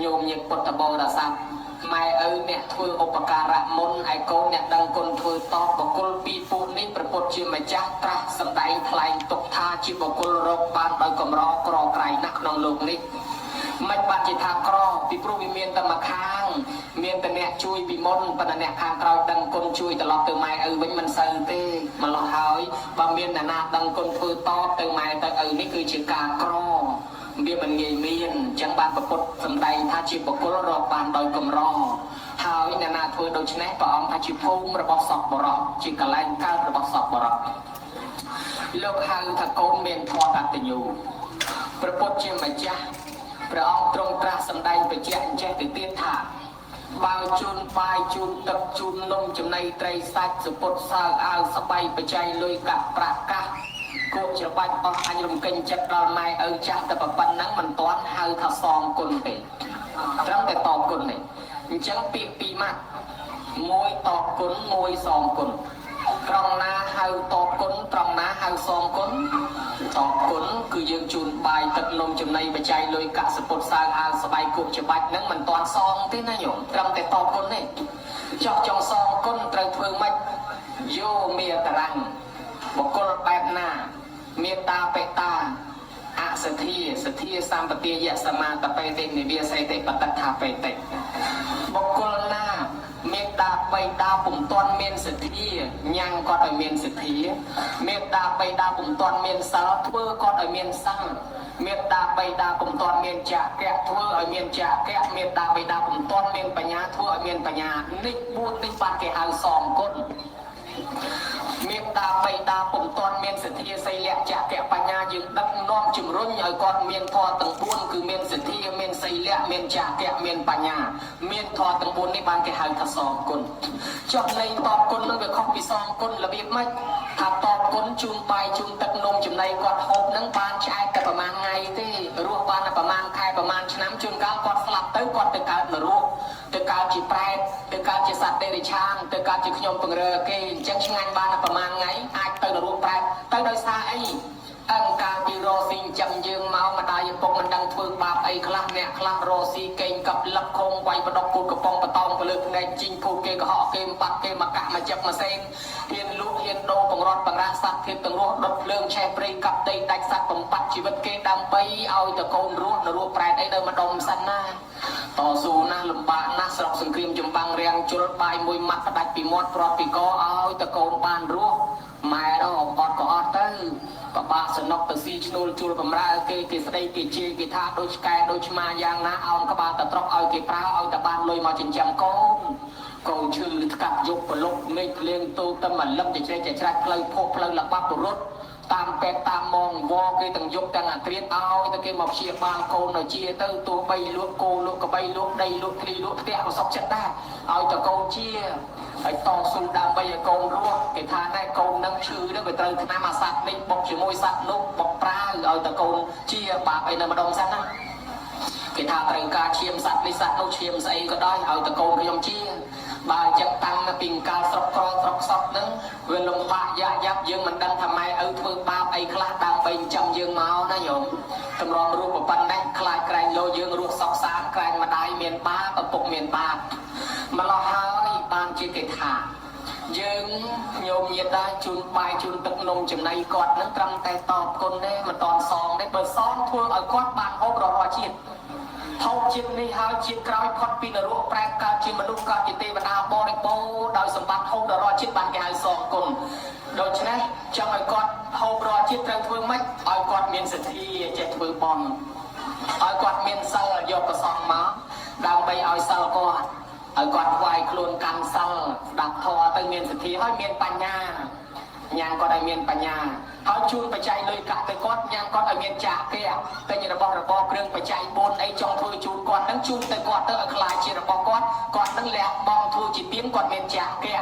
ញោមញាតិពុទ្ធបរិស័ទម៉ែឪអ្នកធ្វើឧបការៈមុនឯកូនអ្នកដឹងគុណធ្វើតបបុគ្គលពីរពួកនេះព្រះពុទ្ធជាម្ចាស់ត្រាស់សម្ដែងថ្លែងទុកថាជាបុគ្គលរកបានដោយកម្រក្រក្រៃណាស់ក្នុងលោកនេះមិនបានជាថាក្រពីព្រោះវាមានតែម្ខាងមានតែអ្នកជួយពីមុនប៉ុន្តែអ្នកខាងក្រោយដឹងគុណជួយត្រឡប់ទៅម៉ែឪវិញមិនសូវទេម្ល៉េះហើយបើមានអ្នកណាដឹងគុណធ្វើតបទៅម៉ែទៅឪនេះគឺជាការក្រវាមិនងាយមានអញ្ចឹងបានប្រពុតសម្ដែងថាជាបុគ្គលរកបានដោយកម្រហើយអ្នកណាធ្វើដូច្នេះព្រះអង្គថាជាភូមិរបស់សពបរោះជាកន្លែងកើតរបស់សពបរោះលោកហៅថាកូនមានធម៌កតញ្ញូព្រះពុទ្ធជាម្ចាស់ព្រះអង្គទ្រង់ត្រាស់សម្ដែងបញ្ជាក់អញ្ចេះទៅទៀតថាបើជូនបាយជូនទឹកជូននំចំណីត្រីសាច់សុពុតសើអាវស្បៃបច្ច័យលុយកាក់ប្រាក់កាសគោកច្របាច់អស់អញរំកិញចិត្តដល់ម៉ែឪចាស់តែប៉ុណ្ណឹងមិនទាន់ហៅថាសងគុណទេត្រឹមតែតបគុណទេអញ្ចឹងពាក្យពីរម៉ាត់មួយតបគុណមួយសងគុណត្រង់ណាហៅតបគុណត្រង់ណាហៅសងគុណតបគុណគឺយើងជូនបាយទឹកនំចំណីបច្ច័យលុយកាក់សពុតសើអាវស្បៃគោកច្បាច់ហ្នឹងមិនទាន់សងទេណាញោមត្រឹមតែតបគុណទេចោះចង់សងគុណត្រូវធ្វើម៉េចយោមេតរੰបុគ្គលបែបណាមេត្តាបេតាអសទ្ធាសទ្ធាសម្បទាយសមាតបេតិនិវាសេតិបតថាបេតិបុគ្គលណាមេត្តាបៃតាពុំទាន់មានសទ្ធាញ៉ាំងគាត់ឲ្យមានសទ្ធាមេត្តាបៃតាពុំទាន់មានសិលធ្វើគាត់ឲ្យមានសិលមេត្តាបៃតាពុំទាន់មានចាកៈធ្វើឲ្យមានចាកៈមេត្តាបៃតាពុំទាន់មានបញ្ញាធ្វើឲ្យមានបញ្ញានេះបួននេះបានគេហៅសងគុណមេត្តាបៃតាពុំទាន់មានសទ្ធាសីលៈចកៈបញ្ញាយើងដឹកនាំជំរុញឲ្យគាត់មានធម៌ទាំង4គឺមានសទ្ធាមានសីលៈមានចកៈមានបញ្ញាមានធម៌ទាំង4នេះបានគេហៅថាសងគុណចុះនៃតបគុណនឹងវាខុសពីសងគុណរបៀបម៉េចថាតបគុណជូនបាយជូនទឹកនំចំណីគាត់ហូបនឹងបានឆ្អែតតែប្រហែលថ្ងៃទេរស់បានតែប្រហែលខែប្រហែលឆ្នាំជួនកាលគាត់ស្លាប់ទៅគាត់ទៅកើតនរកទៅកើតជាប្រែតទៅកើតជាសត្វតិរិឆានទៅកើតជាខ្ញុំពង្រើគេអញ្ចឹងឆ្ងាញ់បានតែប្រហែលថ្ងៃអាចទៅនរកប្រែតទៅដោយសារអីអង្គការពីរស់ស៊ីចិញ្ចឹមយើងមកម្ដាយឪពុកមិនដឹងធ្វើបាបអីខ្លះអ្នកខ្លះរស់ស៊ីកេងកັບលឹកខងវាយបដកគូតកំប៉ុងបតោងទៅលើភ្នែកជីងភូតគេកុហកគេបាត់គេមកកាក់មកចឹកមកសេងហ៊ានលក់ហ៊ានដូរបង្រត់បង្រាសសត្វធៀបទាំងរស់ដុតភ្លើងឆេះព្រៃកាប់ដីដាច់សត្វបំបាត់ជីវិតគេដើម្បីឲ្យតកូនរស់នរកប្រែតអីនៅម្ដុំសិនណាតស៊ូណាស់លំបាកណាស់ស្រុកសង្គ្រាមចម្បាំងរាំងជុលបាយមួយម៉ាត់ផ្ដាច់ពីមាត់ព្រាត់ពីកឲ្យតកូនបានរស់ម៉ែដល់អត់ក៏អត់ទៅបបាក់សនុកទៅស៊ីឈ្នួលជួលបំរើគេគេស្ដីគេជេរគេថាដូចឆ្កែដូចឆ្មាយ៉ាងណាអោនក្បាលតត្រកឲ្យគេប្រើឲ្យតែបានលុយមកចិញ្ចឹមកូនកូនឈឺថ្កាត់យប់ប្រលប់មេឃភ្លៀងទូទៅមកលឹមចច្រេចច្រាច់ផ្លូវភោផ្លូវលបាប់រត់តាមពេទ្យតាមមងវគេទាំងយប់ទាំងអាត្រៀតឲ្យតែគេមកព្យាបាលកូនឲ្យជាទៅទោះបីលក់គោលក់ក្បីលក់ដីលក់ធ្លីលក់ផ្ទះក៏សុខចិត្តដែរឲ្យតែកូនជាហើយតស៊ូដើម្បីឲ្យកូនរស់គេថាណែកូននឹងឈឺនឹងវាត្រូវថ្នាំអាសត្វនេះបុកជាមួយសត្វនោះបុកប្រើឲ្យតែកូនជាបាបអីនៅម្ដុំសិនណាគេថាត្រូវការឈាមសត្វនេះសត្វនោះឈាមស្អីក៏ដោយឲ្យតែកូនខ្ញុំជាបើអញ្ចឹងតាំងពីកាលស្រុកក្រស្រុកសក់ហ្នឹងវាលំបាកយ៉ាក់យ៉ាប់យើងមិនដឹងថាម៉ែឪធ្វើបាបអីខ្លះដើម្បីចិញ្ចឹមយើងមកណាញោមតម្រង់រស់ប៉ុណ្ណេះខ្លាចក្រែងលោយើងរស់សក់សានក្រែងម្ដាយមានបាបឪពុកមានបាបម្លោះហើយបានជាគេថាយើងញោមញាតដែរជូនបាយជូនទឹកនំចំណីគាត់នឹងត្រឹមតែតបគុណទេមិនតន់សងទេបើសងធ្វើឲ្យគាត់បានហូបរាល់ជាតិហូបជាតិនេះហើយជាតិក្រោយផុតពីនរកប្រែកើតជាមនុស្សកើតជាទេវតាបរិបូរណ៍ដោយសម្បត្តិហូបដល់រាល់ជាតិបានគេហៅសងគុណដូច្នេះចង់ឲ្យគាត់ហូបរាល់ជាតិត្រូវធ្វើម៉េចឲ្យគាត់មានសទ្ធាចេះធ្វើបុណ្យឲ្យគាត់មានសិលយកប្រសងមកដើម្បីឲ្យសិលគាត់ឲ្យគាត់ថ្វាយខ្លួនកាន់សិលស្ដាប់ធម៌ទៅមានសទ្ធាហើយមានបញ្ញាញ៉ាំងគាត់ឲ្យមានបញ្ញាហើយជូនបច្ច័យលុយកាក់ទៅគាត់ញ៉ាំងគាត់ឲ្យមានចាកគេទិញរបស់របរគ្រឿងបច្ច័យ4អីចង់ធ្វើជូនគាត់នឹងជូនទៅគាត់ទៅឲ្យខ្លាយជារបស់គាត់គាត់នឹងលះបង់ធ្វើជាទៀនគាត់មានចាកគេ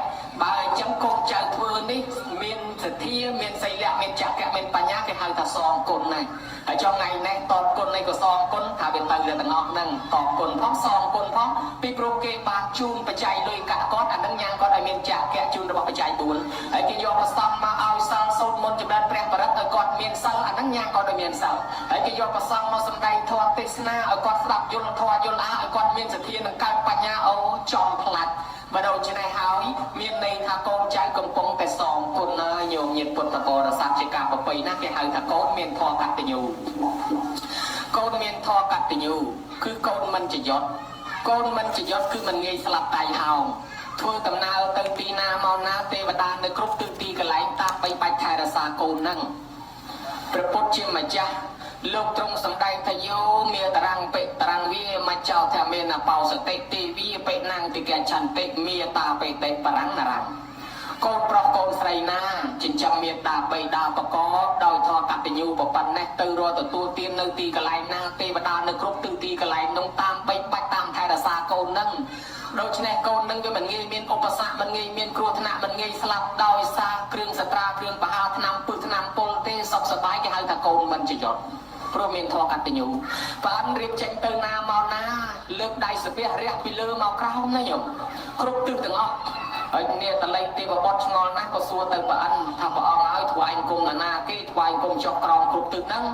បើអញ្ចឹងកូនចៅធ្វើនេះមានសទ្ធាមានសីលៈមានចាកៈមានបញ្ញាគេហៅថាសងគុណណាហើយចង់ថ្ងៃនេះតបគុណនេះក៏សងគុណថាវាទៅទាំងអស់ហ្នឹងតបគុណផងសងគុណផងពីព្រោះគេបានជូនបច្ច័យលុយកាក់គាត់អានឹងញ៉ាំងគាត់ឲ្យមានចាកៈជូនរបស់បច្ច័យ4ហើយគេយកប្រសំមកឲ្យសិលសូត្រមន្តចម្រើនព្រះបរិត្តឲ្យគាត់មានសិលអានឹងញ៉ាំងគាត់ឲ្យមានសិលហើយគេយកប្រសំមកសម្ដែងធម៌ទេសនាឲ្យគាត់ស្ដាប់យល់ធម៌យល់អាឲ្យគាត់ មានសទ្ធានឹងកើតបញ្ញាអូចំផ្លាច់បើដូច្នេះហើយមានន័យថាកូនចៅកំពុងតែសងគុណហើយញោមញាតិពុទ្ធបរិស័ទជាការប្រពៃណាស់គេហៅថាកូនមានធម៌កតញ្ញូកូនមានធម៌កតញ្ញូគឺកូនមិនចយត់កូនមិនចយត់គឺមិនងាយស្លាប់ដៃហោងធ្វើដំណើរទៅទីណាមកណាទេវតានៅគ្រប់ទិសទីកន្លែងតាមបីបាច់ថែរក្សាកូននឹងព្រះពុទ្ធជាម្ចាស់លោកទ្រង់សម្ដែងថាយោមេតរੰបិតរੰវាមច្ចោធមេនបោសតិទេវីបិណੰតិកឆន្តិមេតាបិតិបរੰនរੰកូនប្រុសកូនស្រីណាចិញ្ចឹមមេតាបិតាបកដោយធម៌កតញ្ញូប្រប៉ុណ្ណេះទៅរកទទួលទាននៅទីកន្លែងណាទេវតានៅគ្រប់ទិសទីកន្លែងនោះតាមបីបាច់តាមថែរក្សាកូននឹងដូច្នេះកូននឹងវាមិនងាយមានឧបសគ្គមិនងាយមានគ្រោះថ្នាក់មិនងាយស្លាប់ដោយសារគ្រឿងសត្រាគ្រឿងបហាថ្នាំពឹសថ្នាំពុលទេសុខសប្បាយគេហៅថាកូនមិនចយត់ព្រោះមានធម៌កតញ្ញូបើអិនរៀបចេញទៅណាមកណាលើកដៃសាពះរះពីលើមកក្រោមណាញោមគ្រប់ទិសទាំងអស់ហើយនេះតលេងទេវបុត្រឆ្ងល់ណាស់ក៏សួរទៅប្រអិនថាព្រះអង្គឲ្យថ្វាយគុំណានាគេថ្វាយគុំចុះក្រោមគ្រប់ទិសហ្នឹង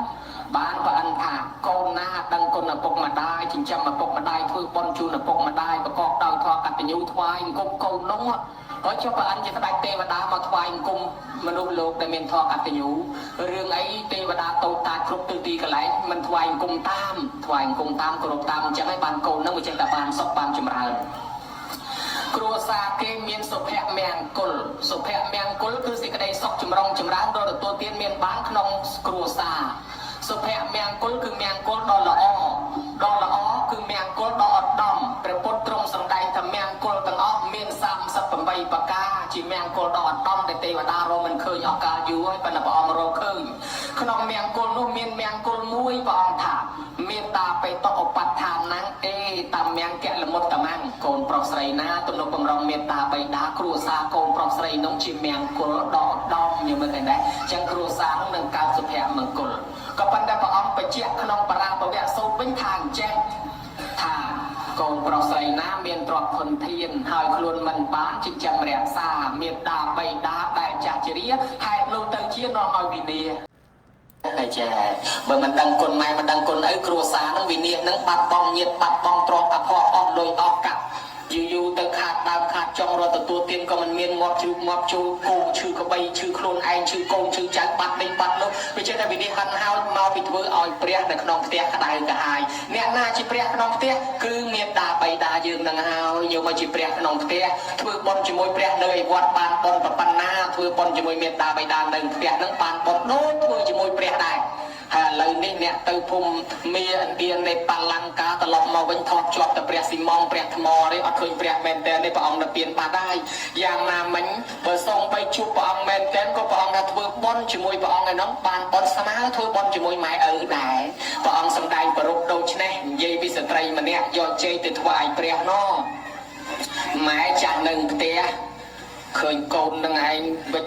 បានប្រអិនថាកូនណាដឹងគុណឪពុកម្ដាយចិញ្ចឹមឪពុកម្ដាយធ្វើបុណ្យជូនឪពុកម្ដាយប្រកបដោយធម៌កតញ្ញូថ្វាយគុំកូននោះហើយចុះប្រអិនជាស្ដេចទេវតាមកថ្វាយគុំមនុស្សលោកដែលមានធម៌កតញ្ញូរឿងអីទេវតាតូចតាចគ្រប់ទិសទីកន្លែងមិនថ្វាយគុំតាមថ្វាយគុំតាមគោរពតាមអញ្ចឹងហើយបានកូននឹងវាចេះតែបានសុខបានចម្រើនគ្រួសារគេមានសុភមង្គលសុភមង្គលគឺសេចក្តីសុខចម្រុងចម្រើនដល់ទទួលទានមានបានក្នុងគ្រួសារសុភមង្គលគឺមង្គលដ៏ល្អដ៏ល្អគឺមង្គលដ៏ឧត្តមព្រះពុទ្ធទ្រង់សម្ដែងថាមង្គលទាំងអស់មាន38ប្រការជាមង្គលដ៏ឧត្តមដែលទេវតារកមិនឃើញអស់កាលយូរហើយប៉ុន្តែព្រះអង្គរកឃើញក្នុងមង្គលនោះមានមង្គលមួយព្រះអង្គថាមេត្តាបេតុឧបដ្ឋានណាំងអេតាមមង្គលមុតតមង្គកូនប្រុសស្រីណាទំនុកបំរុងមេត្តាបិតាគ្រួសារកូនប្រុសស្រីនោះជាមង្គលដ៏ឧត្តមញមើលឃើញដែរអញ្ចឹងគ្រួសារនោះនឹងកើតសុភមង្គលក៏ប៉ុន្តែព្រះអង្គបញ្ជាក់ក្នុងបរាភវសូត្រវិញថាអញ្ចេះថាកូនប្រុសស្រីណាមានទ្រព្យធនធានហើយខ្លួនមិនបានចិញ្ចឹមរក្សាមេត្តាបិតាដែលចាស់ជរាហេតុនោះទៅជានាំឲ្យវិនាសហើយចេះបើមិនដឹងគុណម៉ែមិនដឹងគុណឪគ្រួសារនឹងវិនាសនឹងបាត់បង់ញាតិបាត់បង់ទ្រព្យអភ័ព្វអស់លុយអស់កាក់យូរយូរទៅខាតដើមខាតចុងរត់ទទួលទានក៏មិនមានងាប់ជ្រូកងាប់ជោគោឈឺក្បីឈឺខ្លួនឯងឈឺកូនឈឺចៅបាត់នេះបាត់នោះវាចេះតែវិនាសហិនហោចមកពីធ្វើឲ្យព្រះនៅក្នុងផ្ទះក្តៅក្រហាយអ្នកណាជាព្រះក្នុងផ្ទះគឺមេត្តាបិតាយើងនឹងហើយយកមកជាព្រះក្នុងផ្ទះធ្វើបុណ្យជាមួយព្រះនៅឯវត្តបានបុណ្យប៉ុណ្ណាធ្វើបុណ្យជាមួយមេត្តាបិតានៅផ្ទះនឹងបានបុណ្យដូចធ្វើជាមួយព្រះដែរហើយឥឡូវនេះអ្នកទៅភូមិមាឥណ្ឌានៃប៉ាលង្កាត្រឡប់មកវិញថតជាប់តែព្រះស៊ីម៉ងព្រះថ្មទេអត់ឃើញព្រះមែនតើទេព្រះអង្គនៅពៀនបាត់ហើយយ៉ាងណាមិញបើសូមទៅជួបព្រះអង្គមែនតើក៏ព្រះអង្គថាធ្វើបុណ្យជាមួយព្រះអង្គឯនោះបានបុណ្យស្មើធ្វើបុណ្យជាមួយម៉ែឪដែរព្រះអង្គសម្ដែងប្រពដូច្នេះនិយាយពីស្ត្រីម្នាក់យកជ័យទៅថ្វាយព្រះណោម៉ែចាស់នៅផ្ទះឃើញកូននឹងឯងវិច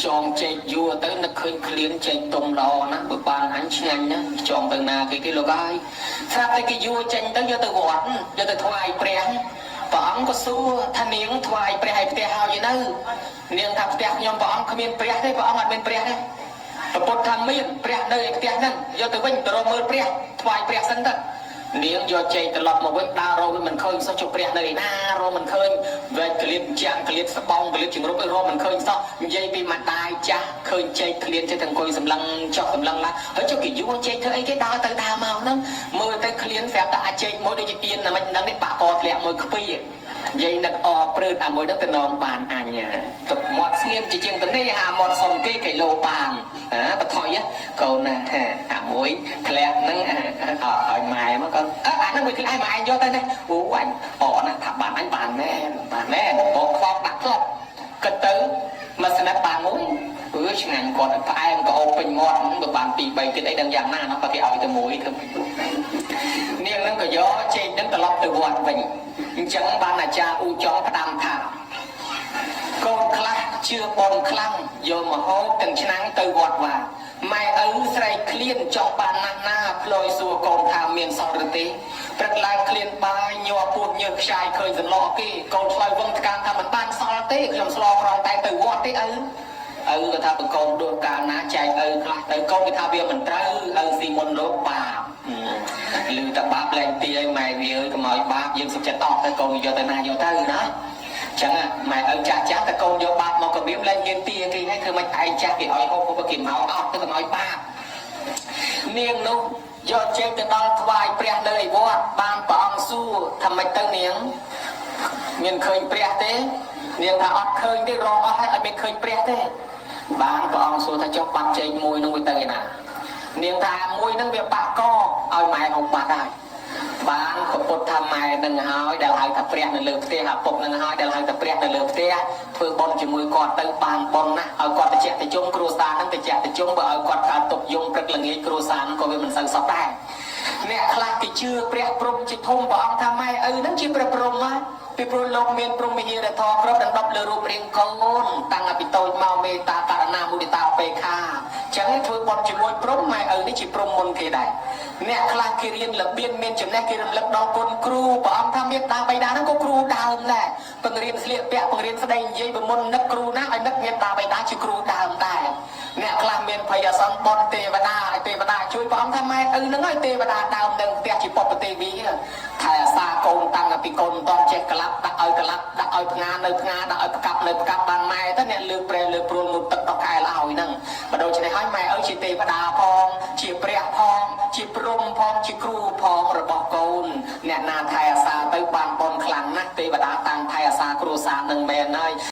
ចងចេកយួរទៅនឹកឃើញក្លៀនចេកទុំល្អណាស់បើបានអញឆ្ងាញ់ណាចងទៅណាគេគេលោកហើយស្រាប់តែគេយួរចេញទៅយកទៅវត្តយកទៅថ្វាយព្រះព្រះអង្គក៏សួរថានាងថ្វាយព្រះឲ្យផ្ទះហើយនៅនាងថាផ្ទះខ្ញុំព្រះអង្គគ្មានព្រះទេព្រះអង្គអត់មានព្រះទេព្រះពុទ្ធថាមានព្រះនៅឯផ្ទះហ្នឹងយកទៅវិញទៅរកមើលព្រះថ្វាយព្រះសិនទៅនាងយកចេកត្រឡប់មកវិញដើររកមិនឃើញសោះចុះព្រះនៅឯណារកមិនឃើញវែកក្លៀតចាំងក្លៀតស្បងក្លៀតជំរុកឲ្យរកមិនឃើញសោះនិយាយពីម្ដាយចាស់ឃើញចេកក្លៀនចេះតែអង្គុយសម្លឹងចុះសម្លឹងឡើងហើយចុះគេយួរចេកធ្វើអីគេដើរទៅដើរមកហ្នឹងមើលទៅក្លៀនស្រាប់តែអាចចេកមួយដូចជាទៀនតែមិនដឹងនេះបាក់កធ្លាក់មួយខ្ពីនិយាយនឹកអព្រឺតអាមួយហ្នឹងទៅនងបានអញទឹកមាត់ស្ងៀមជាជាងទៅនេះហាមាត់សុំគេគីឡូបានអាបថុយកូនណាថាអាមួយធ្លាក់ហ្នឹងឲ្យម៉ែមកកូនអើអាហ្នឹងមួយធ្លាក់ឲ្យម៉ែឯងយកទៅនេះអូអញអណាថាបានអញបានមែនបានមែនបងខ្វល់ដាក់ធ្លាប់គិតទៅមកស្និតបានមួយអឺឆ្ងាញ់គាត់ផ្អែមក៏អូពេញមាត់បើបាន2 3ទៀតអីដឹងយ៉ាងណានោះបើគេឲ្យទៅមួយធ្វើនាងហ្នឹងក៏យកចេកហ្នឹងត្រឡប់ទៅវត្តវិញអញ្ចឹងបានអាចារ្យអ៊ូចងផ្ដាំថាកូនខ្លះជឿបនខ្លាំងយកមកហូបទាំងឆ្នាំងទៅវត្តវាម៉ែឪស្រែកឃ្លានចង់បានណាស់ណាផ្លយសួរកូនថាមានសល់ឬទេព្រឹកឡើងឃ្លានបាយញ័រពោះញើសខ្ចាយឃើញសន្លក់គេកូនឆ្លើយវងថ្កានថាមិនបានសល់ទេខ្ញុំស្លក្រងតែទៅវត្តទេឪឪក៏ថាបកូនដួសកាលណាចែកឪខ្លះទៅកូនគេថាវាមិនត្រូវឪស៊ីមុនលោកបាប ឮតែបាបលែងទាឲ្យម៉ែវាអើយកុំឲ្យបាបយើងសុខចិត្តអស់ទៅកូនយកទៅណាយកទៅណាចឹងម៉ែឪចាស់ចាស់តែកូនយកបាបមកកបៀមលែងមានទាគេហើយធ្វើមិនឯងចាស់គេឲ្យហូបហូបគេមកអស់ទៅកុំឲ្យបាបនាងនោះយកជើងទៅដល់ថ្វាយព្រះនៅឯវត្តបានព្រះអង្គសួរថាម៉េចទៅនាងមានឃើញព្រះទេនាងថាអត់ឃើញទេរកអស់ហើយអត់មានឃើញព្រះទេបានព្រះអង្គសួរថាចុះបាត់ជែកមួយនោះវាទៅឯណានាងថាមួយនឹងវាបាក់កឲ្យម៉ែហូបបាត់ហើយបានពពុទ្ធថាម៉ែនឹងហើយដែលហៅថាព្រះនៅលើផ្ទះឪពុកនឹងហើយដែលហៅថាព្រះនៅលើផ្ទះធ្វើបុណ្យជាមួយគាត់ទៅបានបុណ្យណាស់ឲ្យគាត់តិចតិជុំគ្រួសារនឹងតិចតិជុំបើឲ្យគាត់កើតទុកយំព្រឹកល្ងាចគ្រួសារនឹងក៏វាមិនសូវសោះដែរអ្នកខ្លះគេជឿព្រះព្រំជាធំព្រះអង្គថាម៉ែឪនឹងជាព្រះព្រំហើយពីព្រោះលោកមានព្រំវិហារធម៌គ្រប់ដណ្ដប់លើរូបរាងកូនតាំងពីតូចមកមេត្តាករណាមុទិតាឧបេក្ខាចឹងធ្វើបុណ្យជាមួយព្រំម៉ែឪនេះជាព្រំមុនគេដែរអ្នកខ្លះគេរៀនរបៀបមានចំណេះគេរំលឹកដល់គុណគ្រូព្រះអង្គថាមេត្តាបិតាហ្នឹងក៏គ្រូដើមដែរបង្រៀនស្លៀកពាក់បង្រៀនស្ដីនិយាយបើមុននឹកគ្រូណាឲ្យនឹកមេត្តាបិតាជាគ្រូដើមដែរអ្នកខ្លះមានភ័យអាសន្នបុណ្យទេវតាឲ្យទេវតាជួយព្រះអង្គថាម៉ែឪហ្នឹងឲ្យទេវតាដើមនឹងផ្ទះជាបុព្វទេវីថែអាសាកូនតាំងពីកូនមិនតន់ចេះក្លាប់ដាក់ឲ្យក្លាប់ដាក់ឲ្យផ្ងានៅផ្ងាដាក់ឲ្យផ្កាប់នៅផ្កាប់បានម៉ែទៅអ្នកលើកប្រែលើកព្រួលងូតទឹកតកែលឲ្យហ្នឹងបើដូច្នេះហើយម៉ែឪជាទេវតាផងជាព្រះផងជាព្រំផងជាគ្រូផងរបស់កូនអ្នកណាថែអាសាទៅបានបុណ្យខ្លាំងណាស់ទេវតាតាំងថែអាសាគ្រួសារនឹងមែនហើយ។